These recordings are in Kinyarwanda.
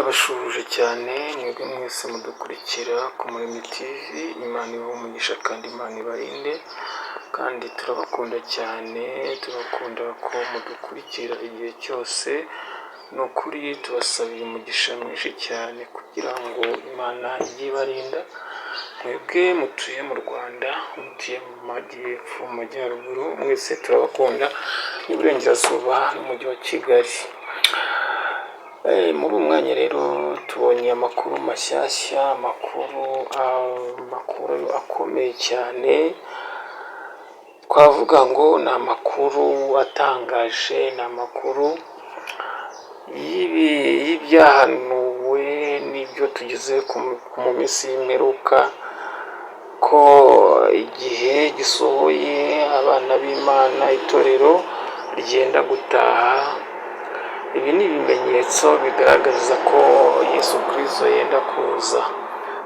Ndabashuhuje cyane mwebwe mwese mudukurikira ku Muremyi TV, Imana ibahe umugisha kandi Imana ibarinde, kandi turabakunda cyane, tubakunda ko mudukurikira igihe cyose, ni ukuri tubasabiye umugisha mwinshi cyane kugira ngo Imana ijye ibarinda, mwebwe mutuye mu Rwanda, mutuye mu majyepfo, mu majyaruguru, mwese turabakunda, n'iburengerazuba n'umujyi wa Kigali. Muri uyu mwanya rero tubonye amakuru mashyashya, amakuru akomeye cyane, twavuga ngo ni amakuru atangaje, ni amakuru y'ibyahanuwe n'ibyo tugeze mu minsi y'imperuka, ko igihe gisohoye abana b'Imana, itorero ryenda gutaha. Ibi ni ibimenyetso bigaragaza ko Yesu Kristo yenda kuza.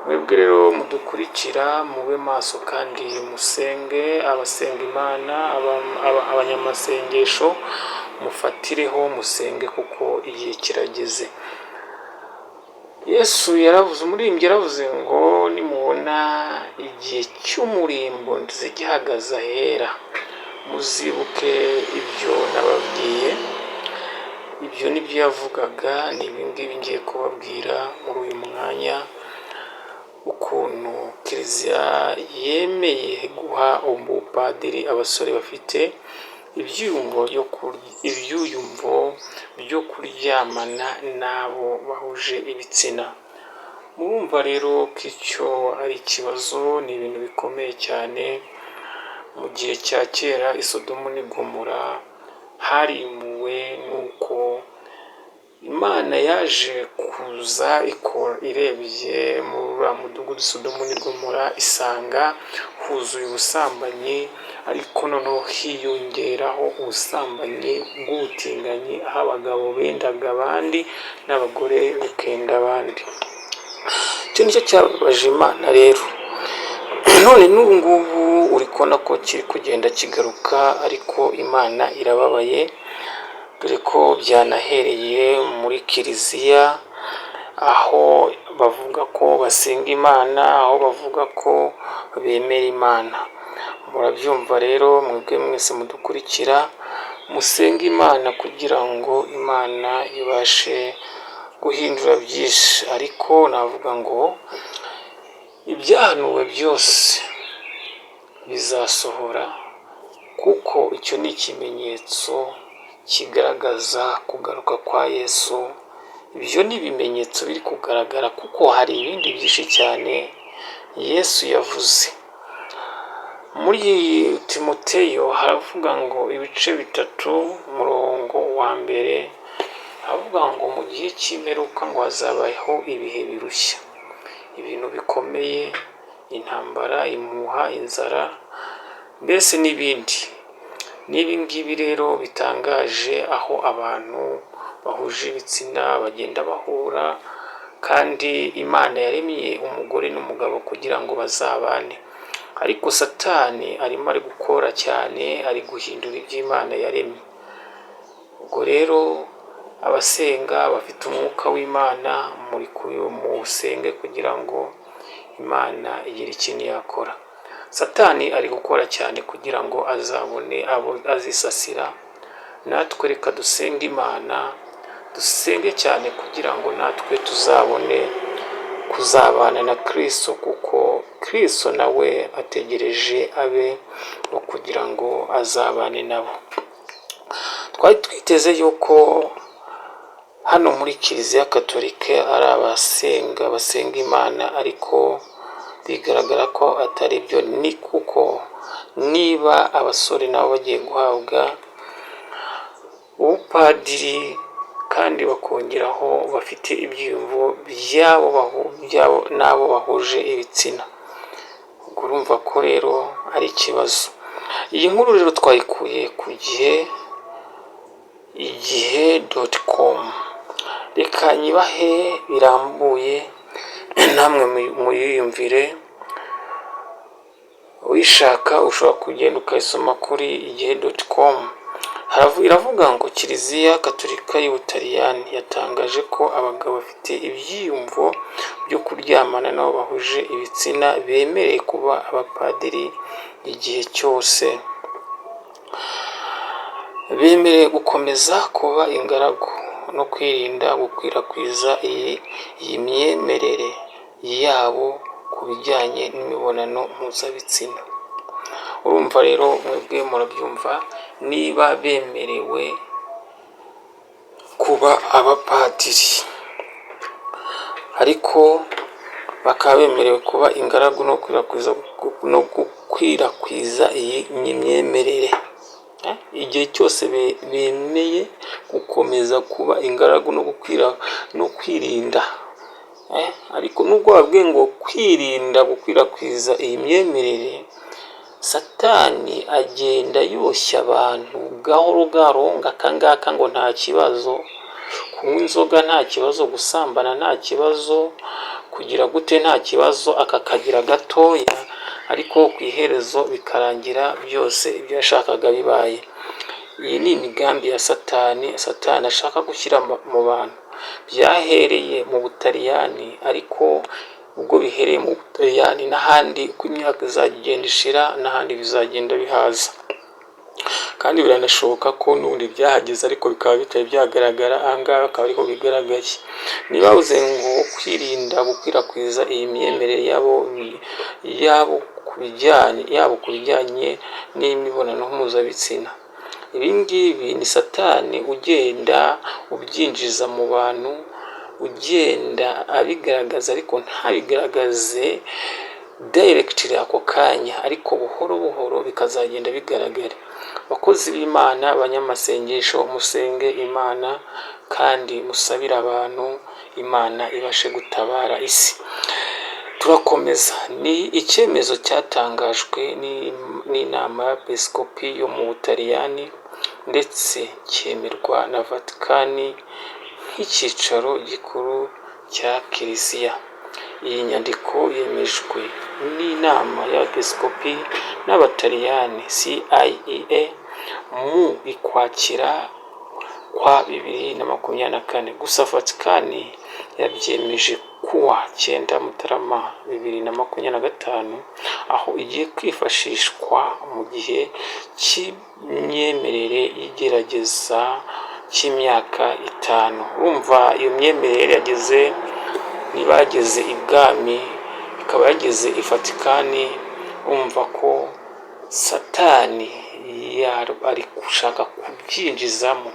Mwebwe rero mudukurikira mube maso kandi musenge, abasenga Imana, abanyamasengesho mufatireho musenge kuko igihe kirageze. Yesu yaravuze, umuririmbyi yaravuze ngo nimubona igihe cy'umurimbo gihagaze ahera, muzibuke ibyo nababwiye. Ibyo nibyo yavugaga, ni ibi ngibi ngiye kubabwira muri uyu mwanya, ukuntu kiliziya yemeye guha ubupadiri abasore bafite ibyiyumvo byo kuryamana n'abo bahuje ibitsina. Murumva rero ko icyo ari ikibazo, ni ibintu bikomeye cyane. Mu gihe cya kera i Sodomu n'i Gomora harimbuwe n'uko Imana yaje kuza irebye muri uriya mudugudu Sodomu n'i Gomora, isanga huzuye ubusambanyi, ariko noneho hiyongeraho ubusambanyi bw'ubutinganyi, aho abagabo bendaga abandi n'abagore bakenda abandi. Icyo nicyo cyababaje Imana rero. None n'ubu ngubu uri kubona ko kiri kugenda kigaruka, ariko Imana irababaye, dore ko byanahereye muri kiliziya, aho bavuga ko basenga Imana, aho bavuga ko bemera Imana. Murabyumva rero mwebwe mwese mudukurikira, musenge Imana kugira ngo Imana ibashe guhindura byinshi, ariko navuga ngo ibyahanuwe byose bizasohora, kuko icyo ni ikimenyetso kigaragaza kugaruka kwa Yesu. Ibyo ni ibimenyetso biri kugaragara kuko hari ibindi byinshi cyane Yesu yavuze. Muri Timoteyo haravuga ngo ibice 3 umurongo wa mbere, havuga ngo mu gihe cy'imperuka ngo hazabaho ibihe birushya, ibintu bikomeye, intambara, impuha, inzara, mbese n'ibindi. N'ibi ngibi rero bitangaje, aho abantu bahuje ibitsina bagenda bahura, kandi Imana yaremye umugore n'umugabo kugira ngo bazabane. Ariko Satani arimo ari gukora cyane, ari guhindura ibyo Imana yaremye. Ubwo rero abasenga bafite umwuka w'Imana, muri musenge kugira ngo Imana igire ikintu yakora. Satani ari gukora cyane kugira ngo azabone abo azisasira, natwe reka dusenge Imana, dusenge cyane kugira ngo natwe tuzabone kuzabana na Kristo, kuko Kristo nawe ategereje abe kugira ngo azabane nabo. Twari twiteze yuko hano muri Kiliziya Katolika ari abasenga basenga Imana, ariko bigaragara ko atari byo, ni kuko niba abasore nabo bagiye guhabwa ubupadiri kandi bakongeraho bafite ibyiyumvo byabo n'abo bahuje ibitsina, ubwo urumva ko rero ari ikibazo. Iyi nkuru rero twayikuye ku Gihe, igihe.com. Reka nyibahe birambuye namwe muyiyumvire, uyishaka ushobora kugenda ukayisoma kuri igihe.com. Iravuga ngo Kiliziya Katolika y'Ubutaliyani yatangaje ko abagabo bafite ibyiyumvo byo kuryamana n'abo bahuje ibitsina bemerewe kuba abapadiri igihe cyose bemerewe gukomeza kuba ingaragu no kwirinda gukwirakwiza iyi myemerere yabo ku bijyanye n'imibonano mpuzabitsina. Urumva rero, mwebwe murabyumva, niba bemerewe kuba abapadiri ariko bakaba bemerewe kuba ingaragu no gukwirakwiza iyi myemerere igihe cyose bemeye gukomeza kuba ingaragu no kwirinda, ariko nubwo babwiye ngo kwirinda gukwirakwiza iyi myemerere, Satani agenda yoshya abantu gahoro gahoro, ngo aka ngaka ngo nta kibazo, kunywa inzoga nta kibazo, gusambana nta kibazo, kugira gute nta kibazo, aka kagira gatoya, ariko ku iherezo bikarangira byose ibyo yashakaga bibaye. Iyi ni imigambi ya Satani, Satani ashaka gushyira mu bantu. Byahereye mu Butaliyani, ariko ubwo bihereye mu Butaliyani, n'ahandi uko imyaka izajya igenda ishira n'ahandi bizagenda bihaza. Kandi biranashoboka ko n'ubundi byahageze ariko bikaba bitari byagaragara, aha ngaha akaba ariho bigaragaye. Niba bavuze ngo kwirinda gukwirakwiza iyi myemerere yabo ku bijyanye n'imibonano mpuzabitsina. Ibi ngibi ni Satani ugenda ubyinjiza mu bantu, ugenda abigaragaza ariko ntabigaragaze directly ako kanya, ariko buhoro buhoro bikazagenda bigaragara. Bakozi b'Imana, abanyamasengesho, musenge Imana kandi musabire abantu, Imana ibashe gutabara isi. Turakomeza. Ni icyemezo cyatangajwe n'inama y'Abepiskopi yo mu Butaliyani ndetse cyemerwa na Vatikani nk'icyicaro gikuru cya Kiliziya. Iyi nyandiko yemejwe n'inama y'Abepiskopi n'Abataliyani CIEA mu Ukwakira kwa 2024. Gusa Vatikani yabyemeje kuwa 9 Mutarama 2025, aho igiye kwifashishwa mu gihe cy'imyemerere y'igerageza cy'imyaka 5. Urumva iyo myemerere yageze, niba yageze ibwami, ikaba yageze i Vatikani, urumva ko Satani ari gushaka kubyinjizamo.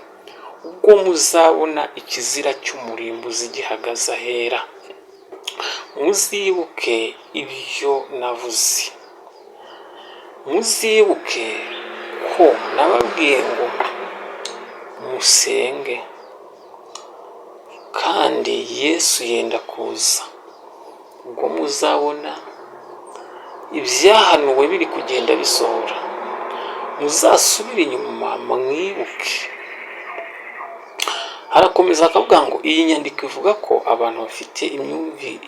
Ubwo muzabona ikizira cy'umurimbuzi gihagaze ahera, muzibuke ibyo navuze, muzibuke ko nababwiye ngo musenge kandi Yesu yenda kuza. Ubwo muzabona ibyahanuwe biri kugenda bisohora, muzasubire inyuma mwibuke. Harakomeza akavuga ngo iyi nyandiko ivuga ko abantu bafite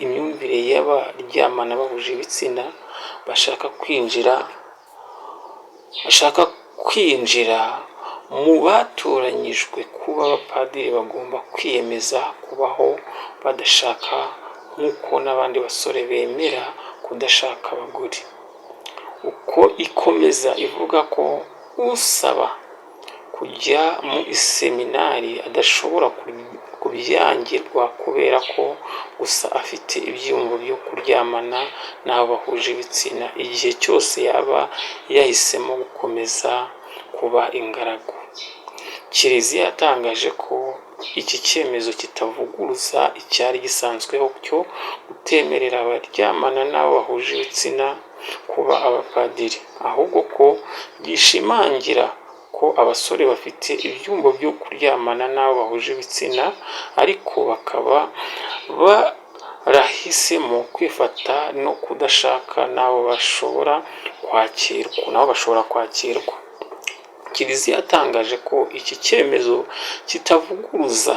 imyumvire y'abaryamana bahuje ibitsina bashaka kwinjira mu batoranyijwe kuba abapadiri bagomba kwiyemeza kubaho badashaka nk'uko n'abandi basore bemera kudashaka abagore. Uko ikomeza ivuga ko usaba kujya mu iseminari adashobora kubyangirwa kubera ko gusa afite ibyiyumvo byo kuryamana n'abo bahuje ibitsina, igihe cyose yaba yahisemo gukomeza kuba ingaragu. Kiliziya yatangaje ko iki cyemezo kitavuguruza icyari gisanzweho cyo kutemerera abaryamana n'abo bahuje ibitsina kuba abapadiri, ahubwo ko gishimangira ko abasore bafite ibyiyumvo byo kuryamana n'abo bahuje ibitsina ariko bakaba barahisemo kwifata no kudashaka nabo bashobora kwakirwa. Kiliziya yatangaje ko iki cyemezo kitavuguruza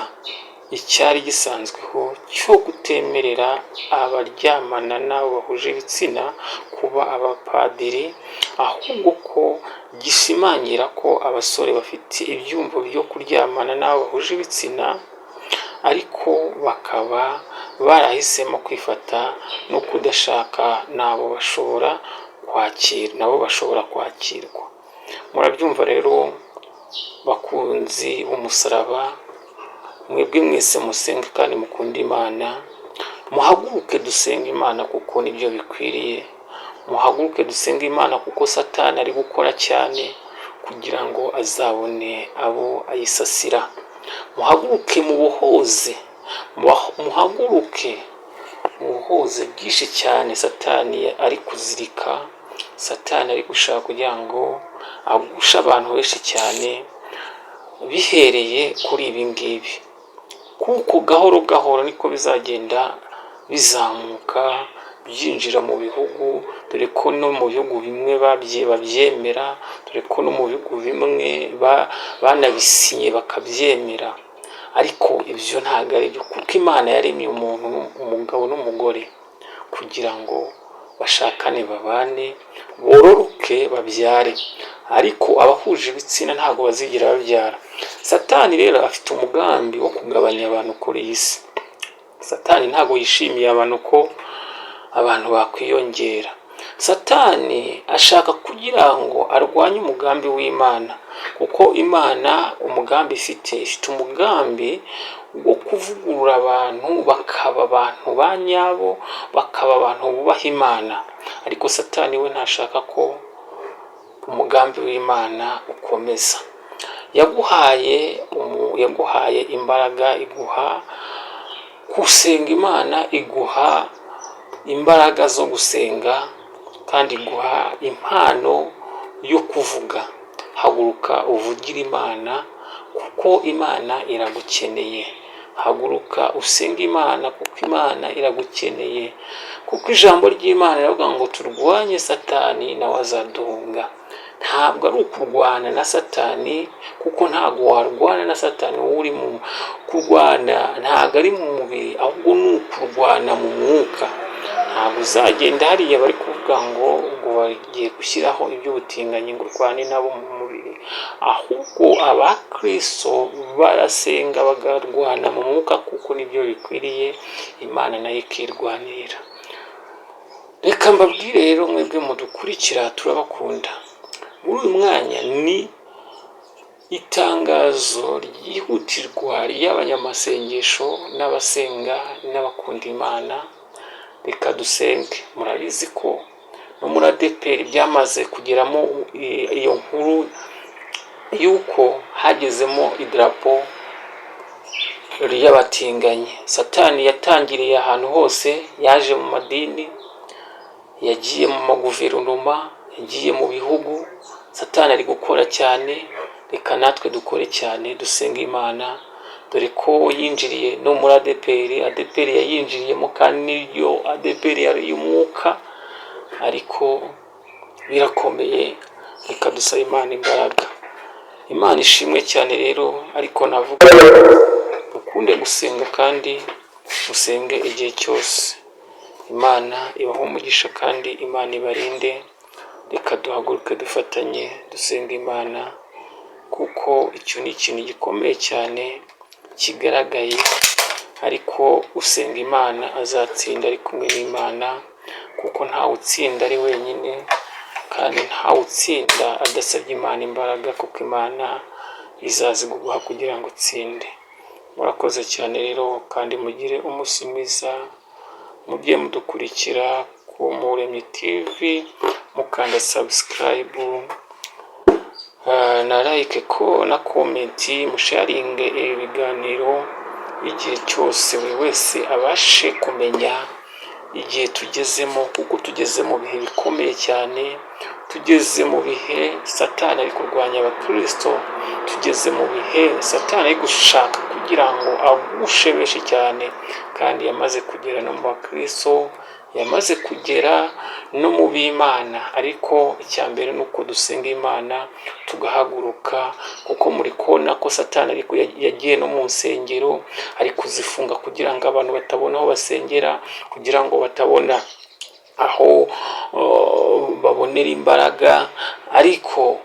icyari gisanzweho cyo kutemerera abaryamana n'abo bahuje ibitsina kuba abapadiri, ahubwo ko gishimangira ko abasore bafite ibyumvo byo kuryamana n'abo bahuje ibitsina ariko bakaba barahisemo kwifata no kudashaka n'abo bashobora kwakira, nabo bashobora kwakirwa. Murabyumva rero bakunzi b'umusaraba, mwebwe mwese musenge kandi mukunda Imana, muhaguruke dusenge Imana kuko nibyo bikwiriye, muhaguruke dusenge Imana kuko Satani ari gukora cyane kugira ngo azabone abo ayisasira. Muhaguruke mubohoze, muhaguruke mubohoze byinshi cyane Satani ari kuzirika, Satani ari gushaka kugira ngo agushe abantu benshi cyane bihereye kuri ibi ngibi, kuko gahoro gahoro niko bizagenda bizamuka byinjira mu bihugu, dore ko no mu bihugu bimwe babyemera, dore ko no mu bihugu bimwe banabisinye bakabyemera, ariko ibyo ntabwo ari byo kuko Imana yaremye umuntu, umugabo n'umugore kugira ngo bashakane, babane, bororoke, babyare, ariko abahuje ibitsina ntabwo bazigera babyara. Satani rero afite umugambi wo kugabanya abantu kuri iyi si. Satani ntabwo yishimiye abantu ko abantu bakwiyongera. Satani ashaka kugira ngo arwanye umugambi w'Imana, kuko Imana umugambi ifite, ifite umugambi wo kuvugurura abantu bakaba abantu ba nyabo, bakaba abantu bubaha Imana, ariko Satani we ntashaka ko umugambi w'Imana ukomeza. Yaguhaye imbaraga, iguha gusenga Imana, iguha imbaraga zo gusenga kandi iguha impano yo kuvuga. Haguruka uvugire Imana kuko Imana iragukeneye. Haguruka usenge Imana kuko Imana iragukeneye, kuko ijambo ry'Imana riravuga ngo turwanye Satani nawe azaduhunga. Ntabwo ari ukurwana na Satani kuko ntabwo warwana na Satani wowe uri mu kurwana, ntabwo ari mu mubiri ahubwo ni ukurwana mu mwuka. Ntabwo uzagenda hariya bari kuvuga ngo bagiye gushyiraho iby'ubutinganyi ngo urwane nabo mu mubiri, ahubwo abakristo barasenga bakarwana mu mwuka kuko nibyo bikwiriye, Imana nayo ikirwanirira. Reka mbabwire rero mwebwe mudukurikira, turabakunda. Muri uyu mwanya ni itangazo ryihutirwa ry'abanyamasengesho n'abasenga n'abakunda Imana. Reka dusenge. Murabizi ko no muri ADEPR byamaze kugeramo iyo nkuru y'uko hagezemo idarapo ry'abatinganyi. Satani yatangiriye ahantu hose, yaje mu madini, yagiye mu maguverinoma, yagiye mu bihugu. Satani ari gukora cyane, reka natwe dukore cyane dusenge Imana, dore ko yinjiriye no muri ADEPR, ADEPR yayinjiriyemo kandi niyo ADEPR yari iy'umwuka, ariko birakomeye, reka dusabe Imana imbaraga. Imana ishimwe cyane rero, ariko navuga ukunde gusenga kandi usenge igihe cyose. Imana ibahe umugisha kandi Imana ibarinde. Reka duhaguruke dufatanye dusenga Imana kuko icyo ni ikintu gikomeye cyane kigaragaye, ariko usenga Imana azatsinda ari kumwe n'Imana, kuko ntawe utsinda ari wenyine kandi ntawe utsinda adasabye Imana imbaraga, kuko Imana izaziguha kugira ngo utsinde. Murakoze cyane rero kandi mugire umunsi mwiza, mujye mudukurikira ku Muremyi TV, mukanda subscribe na like ko na comment, musharinge ibi biganiro igihe cyose, buri wese abashe kumenya igihe tugezemo, kuko tugeze mu bihe bikomeye cyane, tugeze mu bihe Satani ari kurwanya abakirisito, tugeze mu bihe Satani ari gushaka kugira ngo agushe benshi cyane. Kandi yamaze kugera no mu bakristo, yamaze kugera no mu b'Imana. Ariko icya mbere ni uko dusenga Imana tugahaguruka, kuko muri kubona ko Satani ariko yagiye no mu nsengero, ari kuzifunga kugira ngo abantu batabona aho basengera, kugira ngo batabona aho babonera imbaraga. Ariko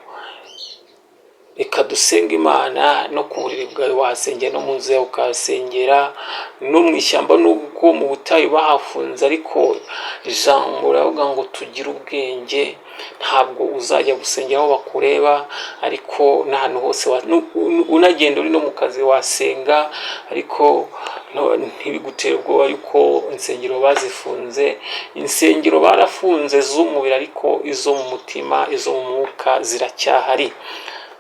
reka dusenge Imana. No ku buriri bwawe wahasengera, no mu nzu yawe ukahasengera, no mu ishyamba, nubwo mu butayu bahafunze. Ariko ijambo riravuga ngo tugire ubwenge. Ntabwo uzajya gusengera aho bakureba, ariko n'ahantu hose unagenda, uri no mu kazi wasenga. Ariko ntibigutere ubwoba yuko insengero bazifunze. Insengero barafunze z'umubiri, ariko izo mu mutima, izo mu mwuka ziracyahari.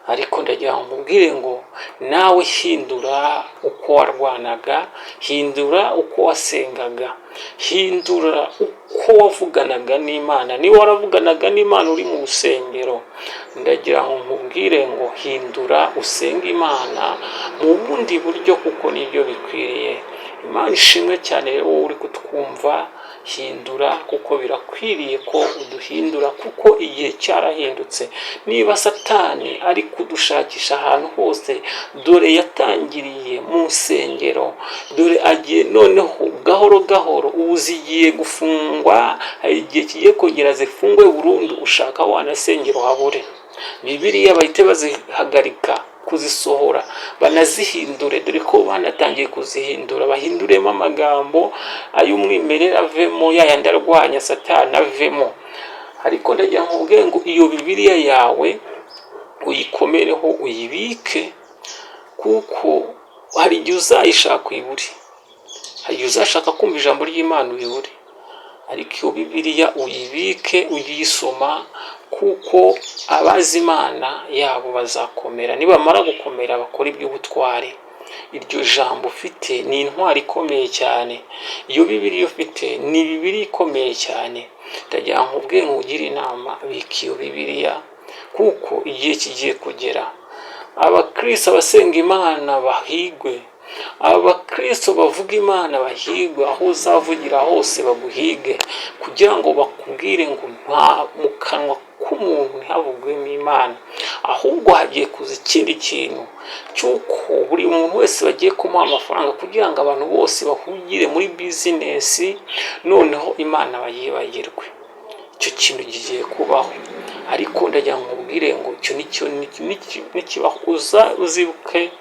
Ariko ndagira ngo nkubwire ngo nawe hindura uko warwanaga, hindura uko wasengaga, hindura uko wavuganaga n'Imana. Niba waravuganaga n'Imana uri mu rusengero, ndagira ngo nkubwire ngo hindura, usenge Imana mu bundi buryo, kuko nibyo bikwiriye. Imana ishimwe cyane. Rero wowe uri kutwumva, hindura, kuko birakwiriye ko uduhindura, kuko igihe cyarahindutse. Niba Satani ari kudushakisha ahantu hose, dore yatangiriye mu nsengero, dore agiye noneho gahoro gahoro, ubu zigiye gufungwa. Hari igihe kigiye kongera zifungwe burundu, ushaka aho wanasengera uhabure. Bibiliya bahite bazihagarika kuzisohora, banazihindure, dore ko banatangiye kuzihindura, bahinduremo amagambo ay'umwimerere avemo, ya yandi arwanya Satani avemo. Ariko ndagira ngo nkubwire ngo iyo Bibiliya yawe uyikomereho, uyibike, kuko hari igihe uzayishaka uyibure, hari igihe uzashaka kumva ijambo ry'Imana uyibure. Ariko iyo Bibiliya uyibike, ujye uyisoma, kuko abazi Imana yabo bazakomera, nibamara gukomera bakora iby'ubutwari. Iryo jambo ufite ni intwari ikomeye cyane. Iyo Bibiliya ufite ni Bibiliya ikomeye cyane. Ndagira ngo nkubwire, nkugire inama: bika iyo Bibiliya, kuko igihe kigiye kugera abakristo, abasenga Imana bahigwe, abakristo bavuga Imana bahigwe. Aho uzavugira hose baguhige, kugira ngo bakubwire ngo nta mu kanwa k'umuntu ntihavugwemo Imana. Ahubwo hagiye kuza ikindi kintu cy'uko buri muntu wese bagiye kumuha amafaranga, kugira ngo abantu bose bahugire muri business, noneho Imana bayibagirwe. Icyo kintu kigiye kubaho. Ariko ndagira ngo nkubwire ngo icyo nicyo nikibaho, uza uzibuke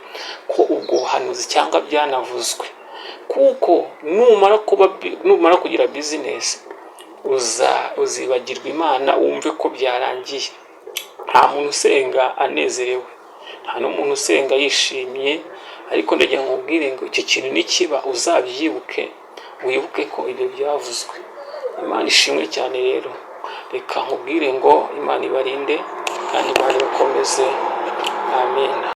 ko ubwo buhanuzi cyangwa byanavuzwe, kuko numara kugira business uza uzibagirwa Imana, wumve ko byarangiye. Nta muntu usenga anezerewe, nta n'umuntu usenga yishimye. Ariko ndagira ngo nkubwire ngo icyo kintu nikiba uzabyibuke, wibuke ko ibyo byavuzwe. Imana ishimwe cyane. Rero reka nkubwire ngo Imana ibarinde kandi Imana ibakomeze. Amen.